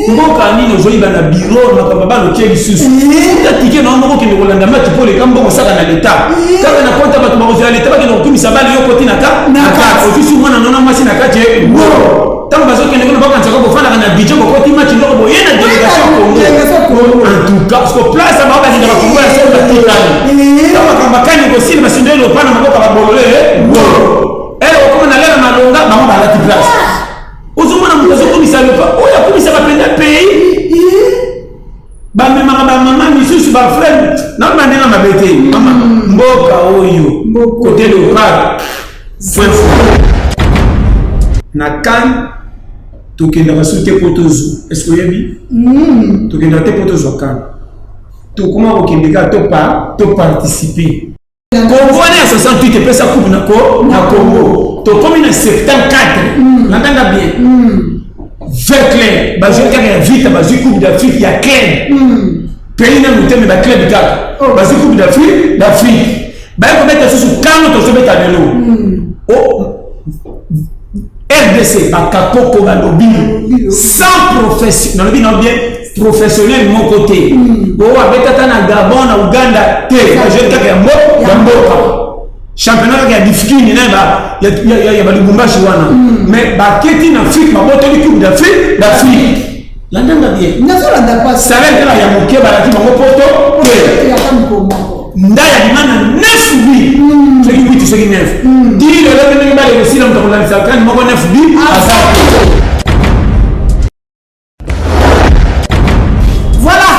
Mboka nini ozoyiba na biro makambo bana otie lisusu ta tike na yo moko okende kolanda match mpo oleka mbongo osaka na leta kaka na konta bato bakozela leta bakende kokumisa bale yo okoti na ka na kati ozwisi mwana nona mwasi na kati ntango bazokende kuna bakanisaka kofandaka na budget bokoti match ndoko boye na délégation Congo. En tout cas parce que place bango bakendaka Congo ya solo batikali ntango makambo bakani kosila basindeli lopana maboka babolole okoma na lela malonga bango balati place. Ozomona moto azokomisa lopa oyo akomisaka mpenza pays, bamemaka bamama misusu, bafrère naloba ndenge mabe te, mama mboka oyo kote leopard point na kan tokendaka so te mpo tozwa. Est ce que oyebi? Tokendaka te mpo tozwa kan, tokoma kokende kaka topa toparticipe. Congo wana ya 68 epesa coupe na ko na Congo, tokomi na 74, landanga bien, V.Club bazwi kaka ya Vita, bazwi Coupe d'Afrique ya club, pays nanu te, me baclub kaka bazwi Coupe d'Afrique. Baye kobeta susu kano tozobeta lelo RDC, bakakoko balobi sans profession, nalobi na bien professionnel moko te oyo abetata na Gabon, na Uganda te, bajeu kaka ya mboka, championnat kaka ya difficile na ya balubumbashi wana, mais baketi na Afrique, babotoli Coupe d'Afrique. Landanga bien. Nazolanda pasi. Salaire kaka ya moke balaki bango poto te. Ndaya bima na 9 bi soki 8 soki 9 ti lelo ndenge bale kosila moto akolandisa kani moko 9 bi aza. Voilà,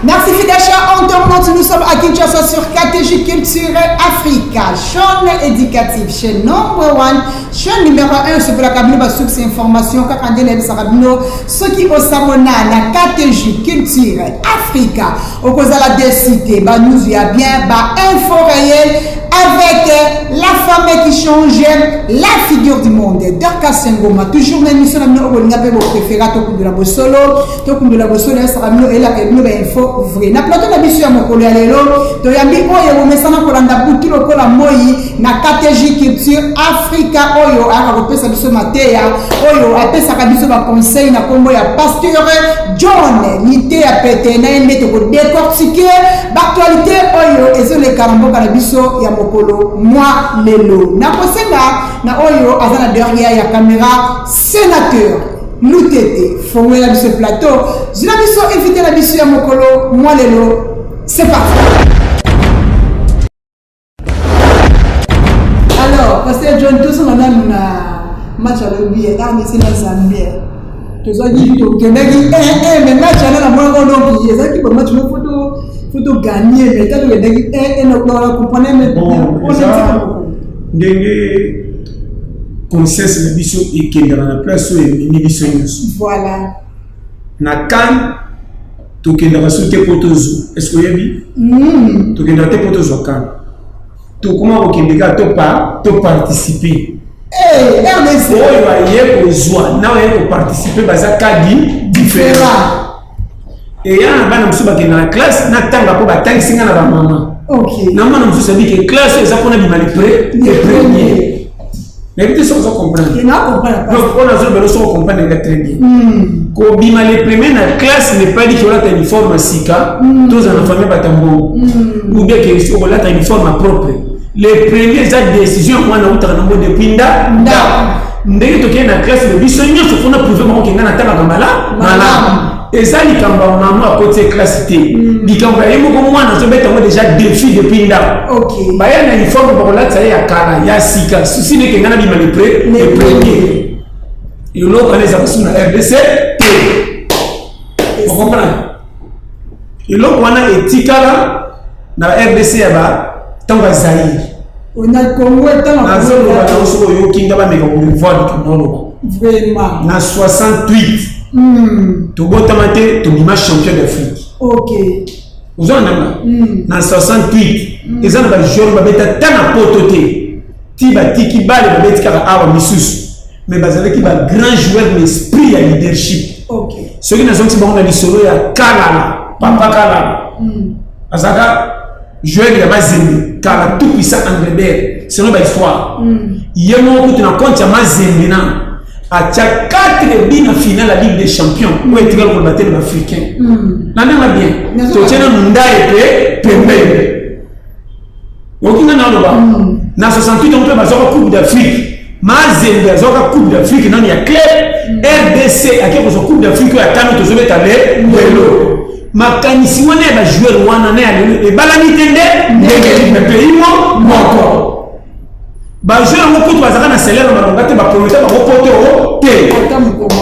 merci fidèles chers internautes, nous sommes à Kinshasa sur KTJ Culture Africa, chaîne éducative, chaîne number one, chaîne numéro 1 sur la cabine ba source information kaka ndenge nayebisaka bino soki osabona na KTJ Culture Africa okozala décité ba news ya bien, ba info réel avec la femme qui change la figure du monde, Dorcas Ngoma, toujours na émission na bino oyo bolinga mpe bopréféra, Tokundula Bosolo. Tokundula Bosolo esaka bino, elaka bino ba info vrai. Na plateau na biso ya mokolo ya lelo, toyambi oyo bomesana kolanda butu lokola moi na KTJ Culture Africa, oyo ayaka kopesa biso mateya, oyo apesaka biso baconseil na nkombo ya Pasteur John Liteya Pete. Na ye nde tokodécortiquer baactualité oyo ezoleka na mboka na biso ya mokolo mwa lelo. Nakosenga na oyo aza na derrière ya caméra, sénateur Lutete, fongolela biso plateau, zwa biso invité na biso ya mokolo mwa lelo. C'est parti. Alors Pasteur John, tozonga nanu na match ya lobi ya RDC na Zambie. Tozwaki, tokendaki 1-1, mais match wana na mwango, donc ezalaki ba match moko faut to gagner, mais tango tokendaki 1-1 na comprendre mais Bon, eza ndenge conscience na biso ekendaka na place oyo ememi biso nyonso. Na kan tokendaka so te mpo tozwa. Est ce que oyebi? Tokendaka te mpo tozwa kan, tokoma kokende kaka topa toparticipe. RDC Oyo aye kozwa na oyo aye koparticipe baza kadi différent. Eya na bana mosusu bakenda na classe, natanga mpo batangisi nga na bamama. Na mwana mosusu abi ke classe oyo eza mpona bima le premier. Nayebi te soki oza comprendre. Na comprendre. Donc oyo nazoloba, soki ocomprendre nga très bien, kobima le premier na classe n'est pas dit ke olata uniforme ya sika, tozala na famille batambo, ou bien ke okolata uniforme propre. Le premier eza décision mwana autaka nango depuis nda ndako. Ndenge tokei na classe na biso nyonso mpona prouve bango ke nga natangaka malamu, eza likambo ya mama akoti ye classe te, likambo ya ye moko mwana azobeta yango déjà défi depuis ndako. Baya na uniforme bakolatisa ye ya kala, ya sika, susi neke nga nabima le premier. Eloko wana eza kosu na RDC te, ocomprendre? Eloko wana etikala na ba RDC ya ba ntango ya Zaire. Na Congo ntango Nazoloba nango, soki oyoki nga, bameka korevoir likambo oloba. Na 68, tobotama te, tobima champion d'Afrique. Oza nanga na 68, eza na bajoueur babeta ta na poto te, ti batiki bale, babeti kaka awa misusu, mais bazalaki ba grand joueur na esprit ya leadership. Soki nazongisi bango na lisolo ya Kalala, papa Kalala azalaka joueur ya Mazembe kala, tout puissant Angleterre, selon bahistoire. Ye moko kutu na compte ya Mazembe na Atia 4 buts na finale ya Ligue des Champions oyo etikala koloba te na baafricain. Na ndenge bien, totie nanu ndaye mpe pembeni. Oyoki nga naloba na 68 yango mpe bazwaka Coupe d'Afrique. Mazembe azwaka Coupe d'Afrique nanu ya club. RDC ake kozwa Coupe d'Afrique oyo ya tano tozobeta le lelo. Makanisi wana ya bajoueur wana na ya lelo ebalani te nde ndenge me pays mo moko. Bajoueur yango kutu bazalaka na salaire na bango te, baprometa bango poto te.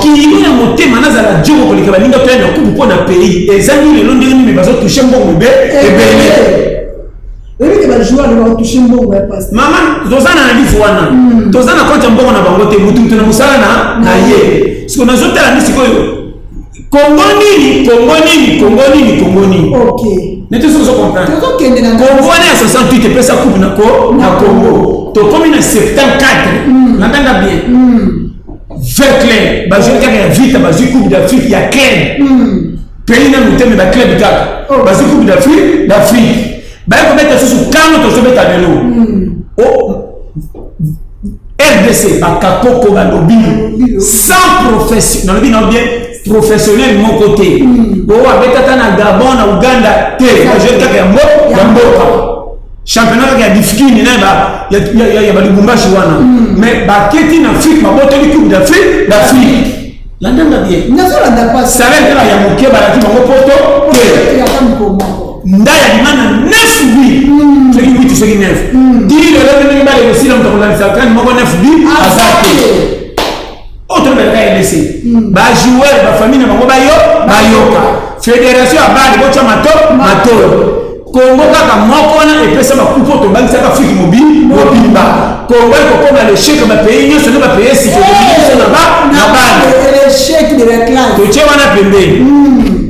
Kilo ya motema nazala djoko koleka baninga toya na coupe mpo na pays ezangi lelo ndenge nini bazotouche mbongo ebele. Oyebi ke bajoueur nde bakotouche mbongo ya pasi. Mama, toza na analyse wana, toza na compte ya mbongo na bango te. Mutu mutu na mosala na ye. Siko nazotala nde sikoyo Kongo nini, Kongo nini, Kongo nini, Kongo nini. Neti soki ozo comprendre. Tozokende na Kongo wana ya 68 epesa coupe na ko na Congo. Tokomi na 74. Natanga bien. Veclin, bazwi kaka ya Vita, bazwi Coupe d'Afrique ya club. Pays na motema ba club kaka. Bazwi Coupe d'Afrique, d'Afrique. Baye kobeta susu kano tozobeta lelo. RDC bakakoko balobi sans profession, nalobi na bien professionnel moko te. Oyo abetata na Gabon, na Uganda te, bajoueur kaka ya mboka. Championnat kaka ya difficile na ya balubumbashi wana. Mais baketi na Afrique, babotoli Coupe d'Afrique, d'Afrique. Landanga bien. Nazolanda pasi. Salaire kaka ya moke balaki bango poto te. Ata mokolo moko. Ndaya bima na 9 buts. Soki 8, soki 9. Ti lelo ndenge bale kosila moto akolandisa kani moko 9 buts aza te. Oyo tolobelaka RDC. Ba joueur, ba famille na bango bayo bayoka. Fédération ya bale botya mato matolo. Congo kaka moko wana epesa bakupe oyo tobangisaka Afrique mobimba. Congo ekokoma l'échec ya bapays nyonso nde bapays esika nyonso na ba na bale. L'échec de la classe. Totie wana pembeni.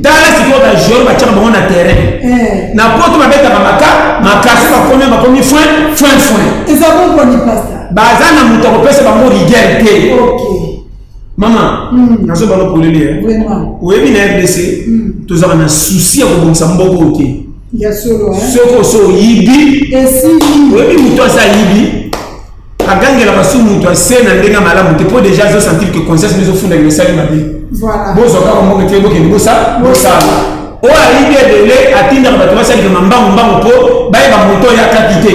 Tala sikoyo bajoueur batiaka bango na terrain. Na poto babetaka maka makasi bakomi bakomi foin foin foin. Eza bon kwa ni pasta. Baza na moto akopesa bango rigueur te. Mama, nazobana polele. Oyebi na RDC tozalaka na souci ya kobongisa mboka oyo te. Soki oso oyibi, oyebi moto aza ayibi agangelaka su moto ase na ndenge malamu te, mpo déjà azosentir que conscience ezofunda esali mabe. Bozwa kaka mboka te, bokende bosala. Oyo ayibi ebele atindaka bato basalika mbangu mbangu mpo bayeba moto oyo akati te.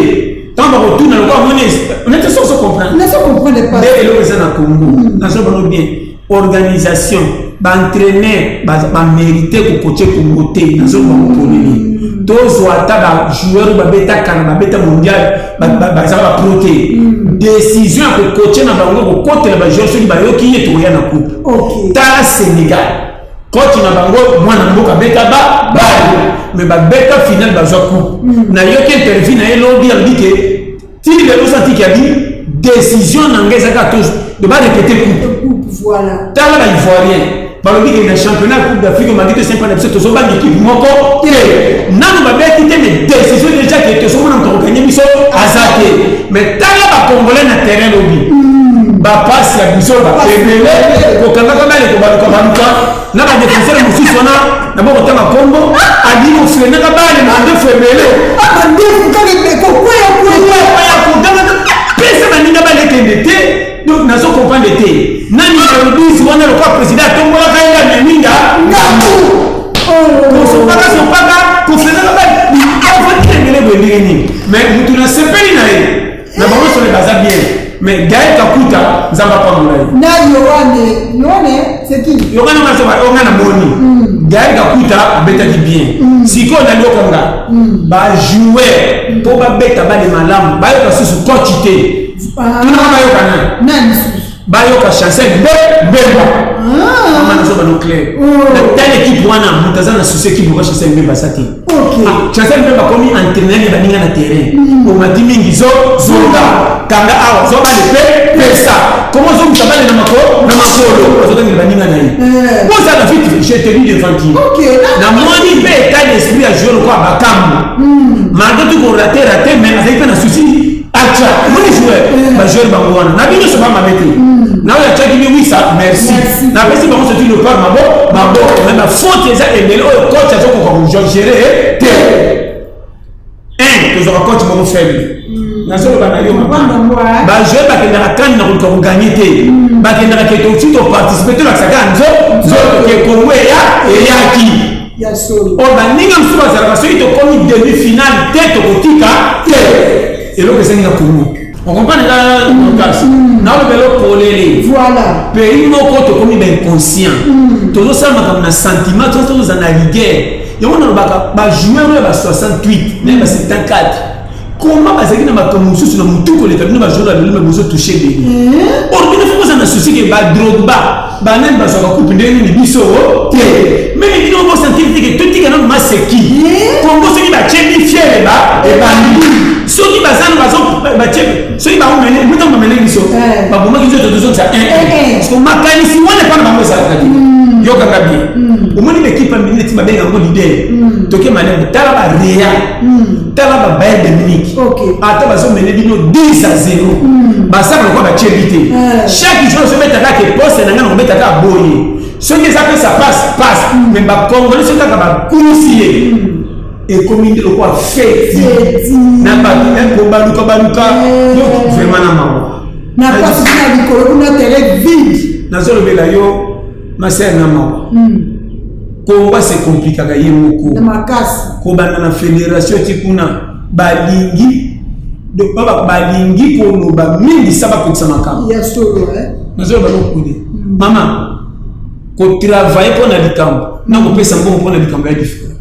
Ntango bakotuna lokola moni neti soki ozo comprendre. Nazo comprendre pas. Nde eloko eza na Congo. Nazo bano bien. Organisation, ba entraîneur, ba mérité kokoche Congo te. Nazo bango polele. Tozwa ata ba joueur babeta kana babeta mondial, bazala ba pro te. Décision ya kokoche na bango kokotela ba joueur soki bayoki ye tokoya na coupe. Tala Sénégal. Coach na bango mwana mboka beta ba bale. Mais babeta finale bazwa coupe. Nayoki interview na ye lobi alobi ke ti lelo santi ki abi décision na ngai ezalaka to de ba répéter coupe. Voilà. Tala ba Ivoirien balobi ke na championnat Coupe d'Afrique malgré tout simple na biso tozobanga équipe moko te. Nanu babeti te mais décision déjà ke tozomona moto akoganye biso aza te. Mais tala ba Congolais na terrain lobi. Bapasi ya biso baebele kokangaka bale kobaluka baluka na badefenseur mosusu wana na bokotanga kombo abimi ofrenaka bale mandefu ebele. Mandefu kaka kokwea kwea kotanga pesa baninga bale ekende te. Donc nazo comprendre te nani alobisi wana lokola président atombolaka ye nga meminga ngambu kosopaka sopaka kofrenaka bale afandi boye ndenge nini. Mais mutu nasepeli na ye na bango solo baza bien. Mais Gaël Kakuta nzamba pambola ye. Na Yohane, Yohane c'est qui? Yohane nga soba onga na moni. Gaël Kakuta abetaki bien. Sikoyo na lioka nga. Ba joueur po ba beta bale malamu, bayoka susu coach te. Tuna bayoka nani? Nani susu? Bayoka Chancel Mbemba. Mama nazo ba no clair. Na telle équipe wana moto aza na souci équipe moko Chancel Mbemba sa te. Chancel Mbemba komi entraîneur ya baninga na terrain. Omati mingi zo zonga kanga awa zo bale pe pesa. Comment zo muta bale na makolo na makolo azotangela baninga na ye. Boza na vite je te dis devant qui. Na moni pe état d'esprit ya joueur quoi bakambu. Malgré tout ko rater rater mais azali pe na souci. Acha, moni joueur, ba joueur bango wana. Na bino so ba mabete. Na oyo atiaki mi wisa, merci. Na pesi bango soki le par mabo, mabo, mais ba faute eza ebele oyo coach azokoka ko gérer te. Un, tozwaka coach moko faible. Nazoloba na yo mama. Ba joueur bakendaka kani na koluka koganye te. Bakendaka ke tosi toparticipe, tolakisa kaka nzoto ke Kongo eya eyaki. Ya solo. Oyo baninga mosusu bazalaka, soki tokomi demi finale te, tokotika te. Eloko ezangi na Kongo, ocomprendre nga kasi naolobela polele. Pays moko tokomi bainconscient, tozosala makambo na sentiment, tozala na rigueur. Yango nalobaka, bajoueur oyo ba 68 na ba 74, comment bazalaki na makambo mosusu na motu koleka bino bajoueur ya lelo? Me bozotouche beni or bino fo boza na souci ke baDrogba, banani bazwaka coupe, ndenge nini biso te? Même bino bosentir te ke totika nano maseki. Kongo soki batie fiere ba ebandi, soki baza na batie, soki baomene mutango bamene biso, babomaki nzoto, tozongisa 1. Parce que makanisi wana epa na bango ezalaka te. Yokaka bien, omoni baekipe ya minene ti babenga yango leader, toke malemo. Tala baReal, tala baBayern de Munich, ata bazomene bino 10-0, basaka lokola batiebi te. Chaque jour ozobeta kaka poste na ngai, nakobeta kaka boye, soki eza pesa passe, passe. Mais bacongolais, soki kaka bakumisi ye, ekomi nde lokola feti na bato kobaluka baluka. Donc vraiment na mawa. Na pasi na likolo kuna, terrain vide. Nazolobela yo, masere, na mawa. Kongo ase komplikaka ye moko. Na makasi. Kobanda na fédération ti kuna, balingi balingi koloba mingi sa bakokisa makambo. Ya solo, eh? Nazoloba lokule, mama, kotravaille mpo na likambo na kopesa mbongo mpo na likambo ya différent.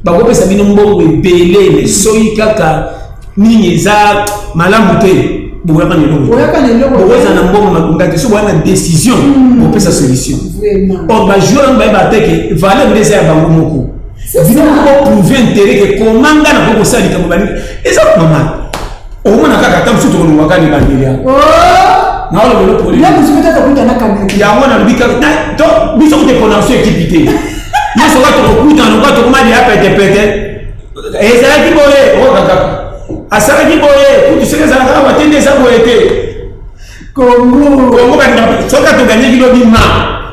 Bakopesa bino mbongo ebele, mais soki kaka nini eza malamu te, bokoyaka na eloko. Boyaka na eloko te. Bokozala na mbongo makonga te. So boya na décision, bopesa solution. Or bajoueur yango bayeba te ke valeur nde eza ya bango moko. C'est Bino ça. moko boprouve intérêt ke koma nga na kosala likambo balingi eza mama. Omona kaka ata mosusu tokolongwaka na ebandeli yango. Oh! Naolobelo polele. Na mosusu peut-être okuta na Cameroun. Yango nalobi kaka biso kote pona so ekipe te nyonso kaka tokokutana lokola tokoma deya petepete. Ezalaki boye, oyoka kaka asalaki boye kutu, soki ezalaka awa te nde eza boye te. Congo. Kongo balinga soki toganyeki lobi, ma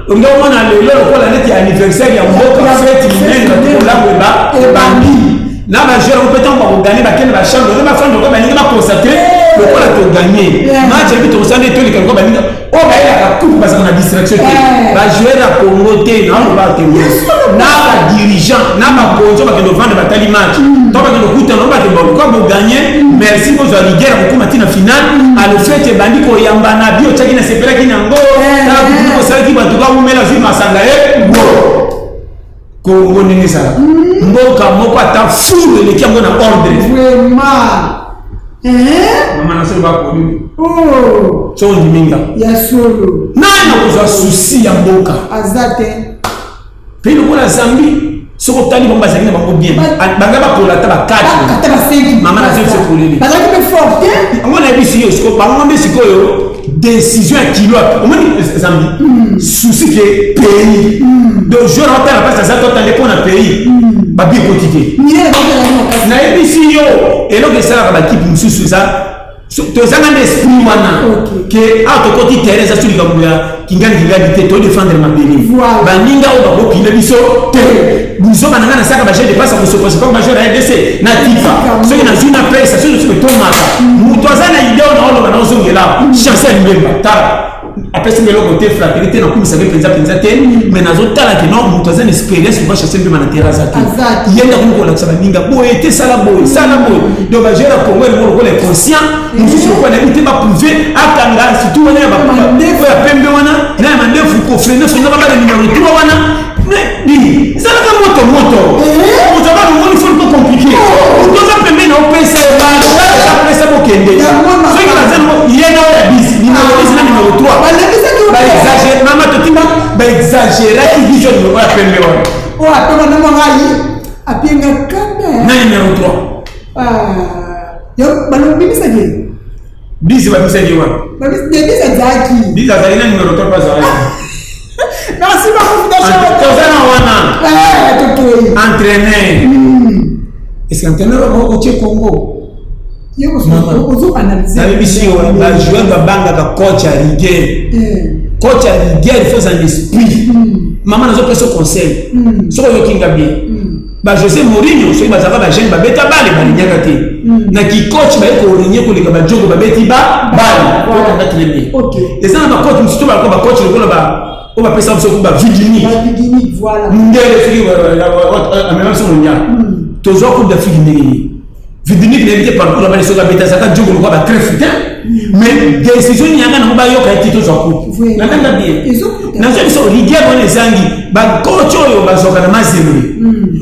olingi omona lelo lokola neti anniversaire ya mboka, feti minene, bato kolango eba ebandi na bajoueur yango mpe. Ntango bakoganye, bakende bachambre ozo bafanda lokola balingi baconcentre lokola toganye match ebi, tokosala nde toleka lokola balinga oyo bayelaka coupe, bazalaka na distraction te. Bajoueur ya Congo te, naoloba te, na badirigeant na bakonzi oyo bakende ovanda batali match to bakende okutana oyo bakende baluka boganye, merci, bozwa rigueur ya kokóma ntina finale. Alo fete ebandi koyambana, bi otiaki na sepelaki nango, tala kutu kosalaki bato kawumela zwi masanga ye bo. Kongo ndenge ezalaka, mboka moko ata fulu eleki yango na ordre. Vraiment, hein? Mama na solo bakoli. Oh! So ondiminga. Ya solo. Nani akozwa souci ya mboka? Aza te. Mpe lokola Zambie, soki otali bango, bazalaki na bango bien, banga bakola ata ba 4. Ata ba 5. Mama na biso polele. Bazalaki mpe fort te. Yango nayebisi yo, sikoyo bango nde sikoyo décision ya kilo. Omoni Zambie, souci ke pays, donc joueur otala mpasi aza totande mpo na pays, babi ekoti te. Minene bazalaki makasi. Nayebisi yo, eloko esalaka bakipe mosusu eza tozanga nde esprit wana ke awa tokoti terrain, eza so likambo ya kingani kingani te, todefendre mabele. Baninga oyo bakokina biso te, buzoba na ngai nasalaka bajeu de passe kosopasopa bajoueur ya RDC na tifa, soki nazwi na pesa, soki soki tomata moto aza na idée oyo naoloba, naozongela Chancel Mbemba. Tala, apesi nga eloko te, flatterie te, nakumisaka mpenza mpenza te, mais nazotala ke non, moto aza na expérience lokola Chancel Mbemba na terrain aza te. Ye nde akomi kolakisa baninga boye te, sala boye, sala boye. Donc bajoueur ya Congo elingo lokola inconscient mosusu, lokola nayebi te, baprouve akanga surtout wana ya ya pembe wana na ya mandefu, kofrene frene babala numéro 3 wana di ezalaka moto moto moto abana. Omoni fo ko compliqué, moto aza pembeni na opesa ye apesa, bokende soki baza ye na oyo ya 10, numéro 10 na numéro 3. Baexagere, mama, totinga baexagéraki biso numéro ya pembe wana. Oyo apema na ngai apienga kanda. Na numéro 3. Balobimisaki. 10 babimisaki wana. 10 azalaki. 10 azali na numéro 3 mpe azalaki. Merci beaucoup. Toza na wana. Tokei. Entraîneur, est-ce que entraîneur otie Congo? Ozoanalyse. Nayebisi yo, bajoueur babangaka coach ya rigueur. Coach ya rigueur, il faut ozala esprit. Mama, nazopesa conseil, soki oyoki nga bien. Ba Jose Mourinho soki bazalaka ba jeune babeta bale balignaka te. Na ki coach baye ko koleka ba jogo babeti ba bale. Okanga très bien. Eza na ba coach mosusu baloko ba coach lokola ba oyo bapesa biso ba Vidinic. Mundele soki amema biso mondial. Tozwa Coupe d'Afrique ndenge nini? Vidinic nayebi te parcours abali soki abeta azalaka jogo lokola ba très futin. Mais décision yanga nango bayoka ete tozwa coupe. Nandanga bien. Nazwa biso rigueur wana ezangi bacoach oyo bazwaka na Mazembe.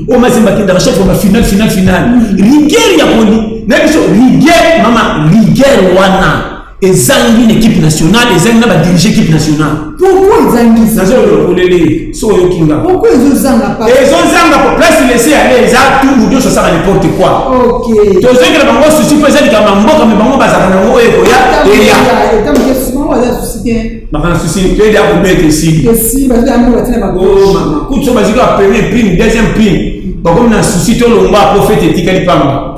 Oyo Mazembe akendaka chaque fois ba finale, finale, finale. Rigueur ya koli na biso, rigueur mama, rigueur wana ezangi na équipe nationale, ezangi na badirige équipe nationale. Pourquoi ezangi? Nazoloba polele so oyoki nga. Pourquoi ezozanga pa? Ezozanga po place laisser aller eza tout, nyonso asala n'importe quoi. Tozokela bango susi mpo eza likambo ya mboka, me bango bazalaka nango oyo ekoya eya baka na susi toyede akobeta esili. Mama, kutu so bazwi kaka premier prime, deuxième prime, bakomi na susi tolongwa po fete etikali pamba.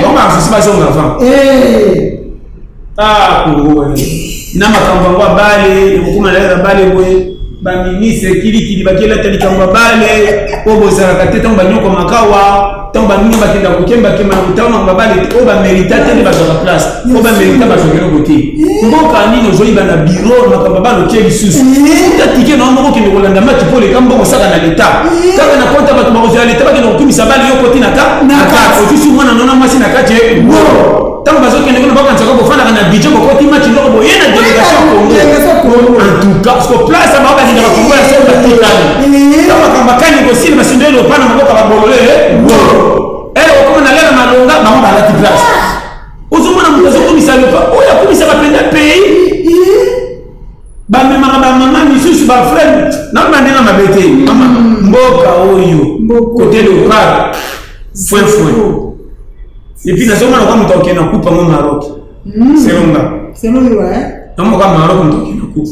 Bango baka susi bazonga avant. Ah, Kongo na makambo yango ya bale ekokoma na ya bale boye, baministre kilikili bakelata likambo ya bale oyo bozalaka te. Ntango banyokomaka awa, ntango baninga bakenda kokembakemba na kotala makambo ya bale te, oyo bamerita te nde bazwaka place, oyo bamerita bazwaka eloko te. Mboka nini ozoyiba na biro makambo ya bale otie lisusu uta tike na yo moko, okende kolanda match mpo oleka mbongo osaka na leta kaka na konta bato bakozwa ya leta, bakende kokumisa bale, yo koti na kati, ozwisi mwana nona mwasi na kati. Ntango bazokende kuna, bakanisaka kofandaka na budget, bokoti match ndoko boye na délégation Congo. En tout cas, parce que place bango balingaka Congo ya solo batikali. Ntango makambo akani kosila, basindo elopa na maboko babolole ele okoma na lela malonga, bango balati place. Ozomona moto azokomisa lopa oyo akomisaka mpenza pays, bamemaka bamama misusu, bafrère naloba ndenge mabe te. Mama, mboka oyo kote léopard foin foin. Et puis nazomona kwa moto akokende na coupe yango Maroc, selon nga. Namoka Maroc, moto akokende na coupe.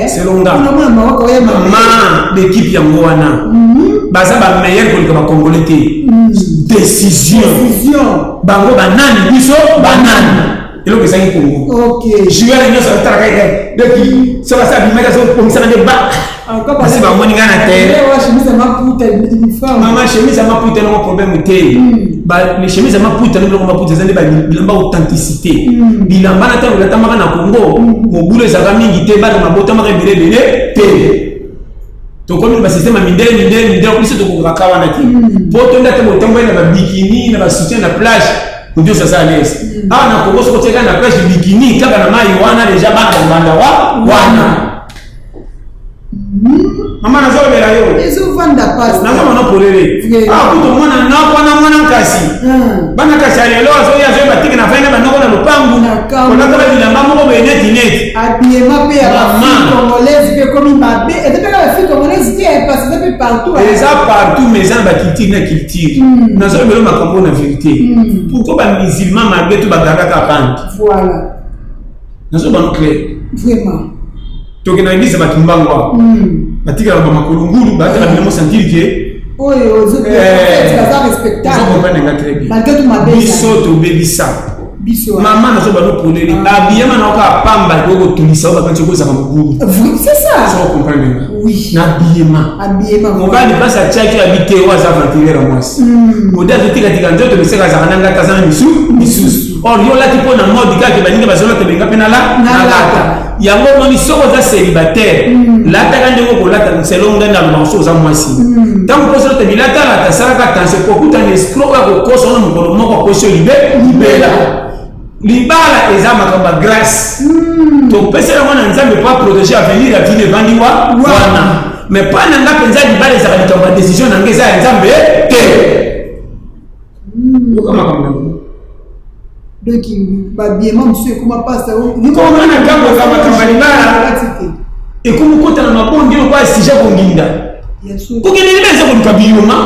Selon nga, mama, l'équipe yango wana baza bameilleur koleka bacongolais te. Décision bango banani, biso banani, eloko ezangi Kongo. Joueur nyonso atalaka donc soki asa abimaki, azokomisaka nde ba basi bamoni ngai na terrain. Mama, chemise ya maputa nango problème te. Chemise ya maputa no biloko maputa eza nde bilamba authenticité. Bilamba na ntango elatamaka na Congo, mobulu ezalaka mingi te, bana mabotamaka ebele ebele te. Tokomi na basystème ya mindele, mindele, mindele. Biso tokokaka wana te po tonda te. Botamboyi na babikini na basoutien na plage, moto nyonso aza à l'aise. Awa na Congo, soki otiaka na plage bikini kaka na mai wana, déjà bana bambanda wa wana. Mama, nazolobela yo. Nazomona polele. Awa kutu mwana noko wana, mwana nkasi, bana kasi ya lelo azoya, azoyeba teke na fai na banoko na lopangu, kolata bilamba moko boye neti neti. Habillement mpe ya bafille congolaise mpe ekomi mabe. Eza mpe kaka bafille congolaise te, parce eza mpe partout. Eza partout, mais eza na baculture na culture. Nazolobela makambo na vérité. Pourquoi bamusulman malgré tout bagardaka bande? Voilà. Nazobano clair. Vraiment. Tokende na église, bato mbango awa batikala bamakolo ngulu, batala bilamo sentiri ke oyo baza respectable. Ozokomprendre nga très bien. Malgré tout mabe. Biso tobebisa. Biso. Mama, nazobano polele, abiyama na oka pamba ekoki kotulisa oyo bakanisi okozaka mobulu. C'est ça. So comprendre nga. Oui. Na biyema. Habillement. Mobali mpasi atiaki oyo abi te, oyo aza aventurier ya mwasi mode, azotikatika nzoto meseka, azalaka na ngata, aza na misu misusu. Or yo olati mpo na mode kaka, baninga bazolata, benga mpe nalata yango. Omoni, soki oza célibataire, lataka ndenge okolata selon ngai nalobaka. Soki oza mwasi, ntango mpo ozolata bilatalata, asalaka attention po okutana escroc oyo akokosa wana mokolo moko akosi yo libe libela. Libala eza makambo ya grâce, topesa yango na Nzambe po aprotéger avenir ya vino evandi wa wana. Mais mpa na nga mpenza, libala ezaka likambo ya décision na nga, eza ya Nzambe te. Yoka makambo yango. Donc babiema mosusu ekoma pasa. Koma na ngambo eza makambo ya libala ekomi kota na mabondi lokola sujet konginda. Kokende libala eza koluka biyoma.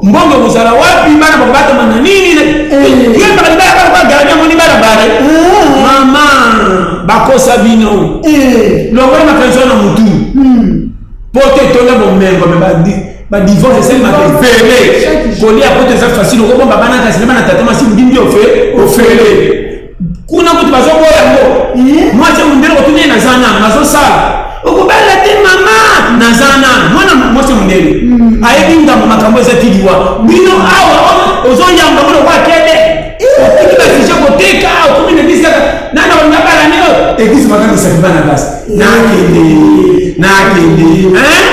Mbongo kozala wapi? Bana bakobatama na nini? Yembaka libala kaka kwa garabi amoni bala bare. Mama, bakosa bino. Longola makanisi wana motu po te tonda bomengo. Me badivorce esalemaka ebele. Kolia poto eza facile, okobomba bana kasi na bana tata masi mbimbi ofe ofele. Kuna kutu bazoboya yango. Mwasi mondele, kotuni ye, naza nano nazosala, okobala te. Mama, naza nano mwana mwasi mondele. mondele ayebi ngambo makambo eza ti liwa. Bino awa ozoyamba ngo lokola kede, otiki basije koteka, okomi na eglise kaka nana olinga bala nde oyo eglise bakamisaki bana basi. Nakende, nakende, hein?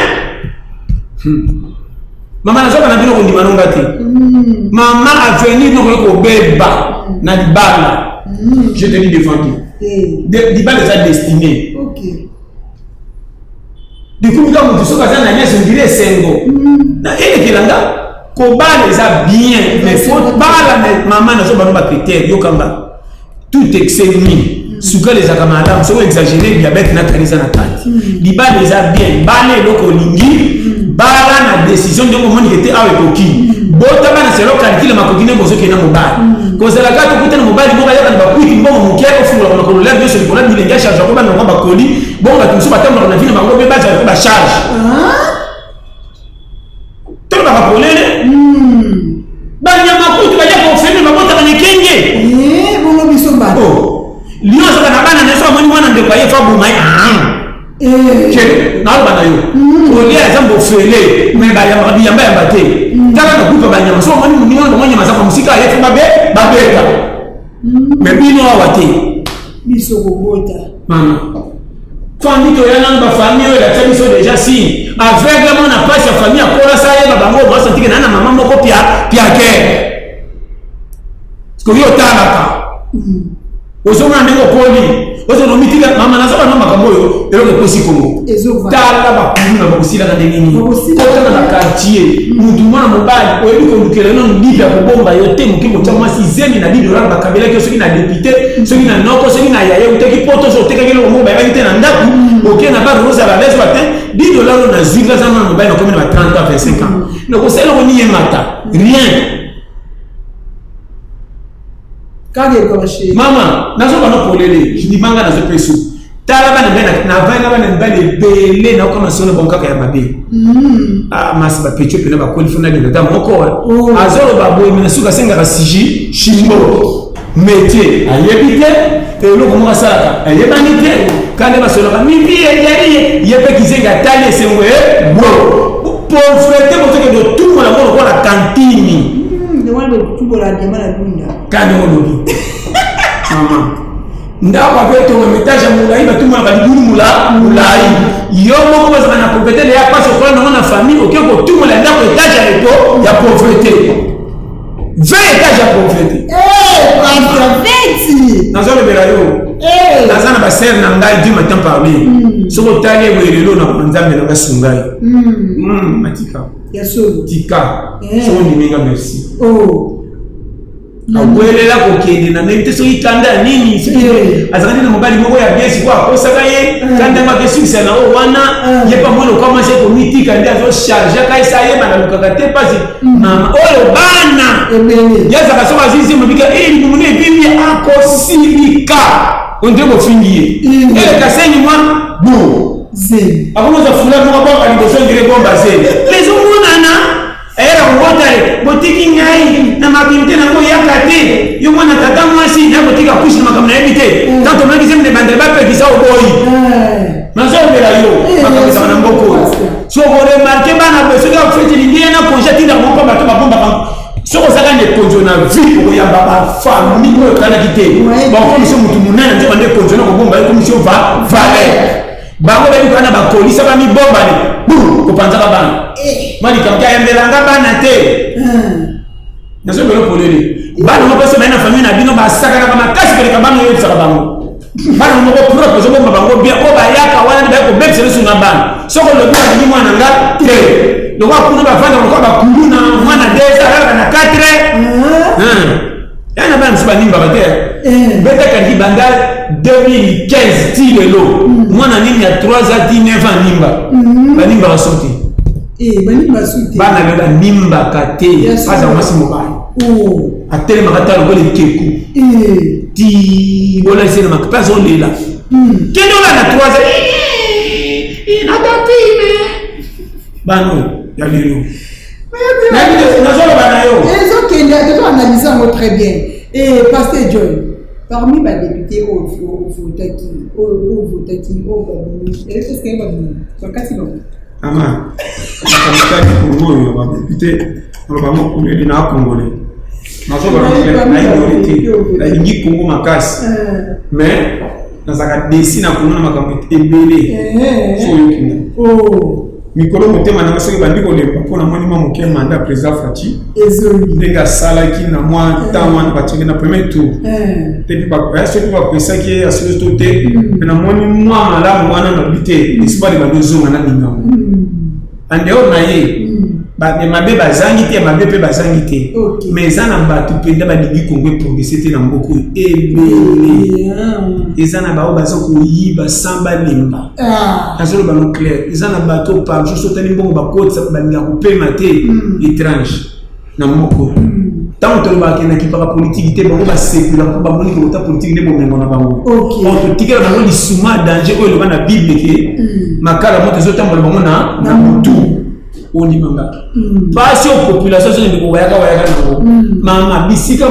Mama, nazoka na bino kondima nonga te. Mama, avenir nokoki kobeba na libala. Je te dis devant Dieu, libala eza destiné. Dikumi kaka motu soki aza na nyonso ndiri esengo na elekela nga. Kobala eza bien, mais faut bala. Mama, nazoba no bacritère, yokanga. Tout excès nuit. Sukali ezalaka malamu, soki exagéré, diabète na kani eza na kati. Libala eza bien, bala eloko olingi, bala na décision ndenge omonike te awa ekoki. Bota bana selo, calcule makoki ndenge ozokende na mobali. Kozala kaka tokutana mobali moko ayaka na bakwiti, mbongo moke, ofungolaka makolo lere nyonso likolo ya bilenge, acharge yango bana bango bakoli bongo. Bato mosusu batambolaka na vie na bango mpe bazala mpe bacharge. Tolobaka polele, banyama kutu balia kofeme, babotaka na ekenge. Bongo biso bato? Lion azalaka na bana na ye, so amoni mwana ndeko aye, fa boma ye. Naloba na yo, kolia eza mbofele, me bayambaka biyambayamba te. Tala na groupe ya banyama, so omoni moninga bango nyama azaka mosika, aye, fe babe babeta. Me bino awa te. Biso kobota. Mama, famille, toya nano bafamille oyo elakisa biso déjà signe aveugle. Mwana mpasi ya famille akola, sa yeba bango basantike na mama moko pia piake. Koki otalaka, ozomona ndenge okoli, ozona omitika. Mama, nazoba no makambo oyo, eloko eposi Kongo. Tala bakulu na bakosilaka ndenge nini. Kotana na quartier, mutu mwana mobali oyebi kolukela nano libe ya kobomba yo te. Moke kotya mwasi zemi na 10 dollar bakabelaki yo, soki na député, soki na noko, soki na yaya utaki poto, so otekaki eloko moko bayebaki te na ndako, oke na bar, ozala lese ba te 10 dollar oyo nazwi. Aza mwana mobali, nakomi na ba 30 ans, 25 ans, nakosala eloko nini? Yemata rien. Kaka écorché. Mama, nazoba no polele, libanga nazopesa. Tala bana mibali, navandi na bana mibali ebele, naokama solo bango kaka ya mabe. Ah, masi bapetio mpena bakoli, fo nalinga ata moko azoloba boye, me na suka asengaka siji shimbo. Métier ayebi te, eloko moko asalaka ayebani te. Kande basolaka mibi eyali ye, ye mpe kizengi atali esengo e bo pauvreté, bozokende otumbola ngo lokola kantini. Tubola diama na lunda. Kande olobi, mama, ndako ape etonga métage ya molai, batumbolaka libulu molai. Yo moko bazalaka na pauvreté leya pasi, okola nango na famille, oke kotumbola ndako étage ya eto ya pauvreté, 20 étage ya pauvreté. Nazolobela yo, naza na basere na ngai, Dieu m'entend parler. Soki otali eboye lelo, na Nzambe na ngasungai matika. Ya solo. Tika, soki ondiminga, merci. Abwelela kokende na ndenge te, soki kanda ya nini, soki azalaki na mobali moko ya bien, sikoyo akosaka ye kanda yango, akesukisa na oyo wana. Ye mpe amoni okwa mwasi ekomitika nde azochargeaka ye, sa ayeba nalukaka te mpasi. Mama, oyo bana ye azalaka, soki azizi mobika libumu ne ebimi, akosilika ondire bofingi ye. Eleka sengi mwa bu akomoza fula moko abwaka liboso, ndire bomba zeli ezomonana. Eyela kobota ye, botiki ngai na maternité nango, oyaka te. Yo mwana tata mwasi ya kotika kushe na makambo nayebi te. Tant tomonaki zembe bandele bapekisa, oboyi. Nazolobela yo, makambo ezaka na mboka oyo. Soki oremarquer bana boye, soki afeti lingi ye na congé, atindaka moko bato babombaka. Soki ozalaka na ekonzo na vie, okoyamba bafamille oyo okanaki te, bakomisi motu monene. Nzoka nde ekonzo na kobomba yo komisi yo valeur. Bango bayebi kaka na bakolisa bamibombane bu kopanzaka bana. Malikambo te, ayambelanga bana te. Nazobela polele, bana moko so baye na famille na bino, basakanaka makasi koleka bana oyo oyebisaka bango. Bana moko propre, ozobomba bango bien, oyo bayaka wana nde baye kobebisa lisu na bana. Soki olobi balingi mwana nga te, lokola kuna bavanda lokola bakuluna, mwana 2 alalaka na 4 ya na bana mosusu banimbaka te. Betaka banda 2015 ti lelo, mwana nini ya 3 ans ti 9 ans animba? Banimbaka so te. Bana lelo banimbaka te. Aza mwasi mobali, atelemaka ta lokola ekeku ti bolasi na mpe azolela. Kende olanda 3 ans natatime. Bana oyo ya lelo, nazoloba na yo. Ezokende, tozoanalyse yango très bien. Et pasteur John, parmi badéputé oyo ovotaki, oyo ovotaki, oyo babimi, est-ce babimi bakati bango? Ama. Makambo Kongo oyo, badéputé, aloba ngo polele na Congolais, nazoba te, nalingi Kongo makasi, mais nazalaka déçu na Kongo na makambo ebele. So oyokinga mikolo, motema nanga soki bandi kolemba mpo namoni mwa moke mandat président Fatshi, ndenge asalaki na mwa temps wana, batiaki na premier tour te, mpe soki bapesaki ye asolo to te, mpe namoni mwa malamu wana, nalobi te, espoir ebandi ozonga na lingango. En dehors na ye, mabe bazangi te, mabe mpe bazangi te, mais eza na bato mpenza balingi Kongo eprogresse te na mboka oyo ebele. Eza na bao baza koyiba sans balemba. Nazoloba no clair, eza na bato par jour, so otali mbongo bakotisa, balingaka kopema te, étrange na mboka oyo. Ntango tolobaka na kipaka politiki te, bango basepela mpo bamoni kokota politiki nde bomengo na bango. Totikela bango lisuma ya danger oyo eloba na Bible ke makala moto ezotambola bango na motu. Ondimanga mpasi oyo population ezokende kowayaka wayaka nango, mama, bisika.